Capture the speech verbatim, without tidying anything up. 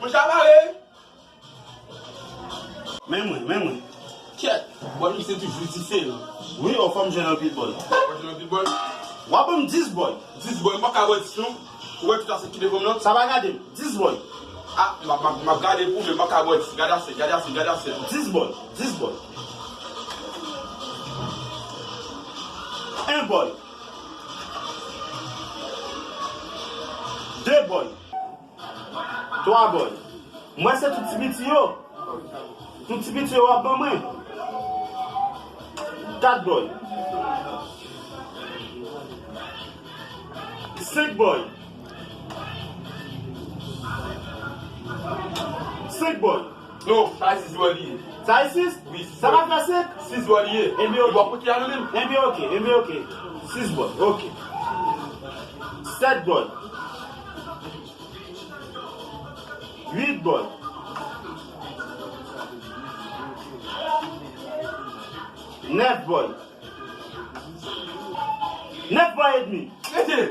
Mwen ja pare. Men mwen, men mwen. Kyèt, bòy misye toujou diferan. Wi, anfòm jwenn anpil bòy. Mwen jwenn anpil bòy. W ap ban m dis bòy. Dis bòy, m pa ka bwè dis non. Ou wè tout ase ki devan m nan? Sa pa gade m. Dis bòy. Ah, m ap, m ap, m ap gade pou, men m pa ka bwè dis. Gade ase, gade ase, gade ase. Dis bòy, dis bòy. En bòy. De bòy. Twa bòy. Mwen se tout ti piti yo. Tout ti piti yo w ap ban mwen. Kat bòy. Senk bòy. Senk bòy. Non, sa e sis bòy li ye. Sa e sis? Wi, sis bòy. Sa pa fè senk? Sis bòy li ye. Ebyen, oke. Ebyen, oke, ebyen, oke. Sis bòy, oke. Sèt bòy. Uit bòy. Nèf bòy. Nèf bòy edmi. Rete.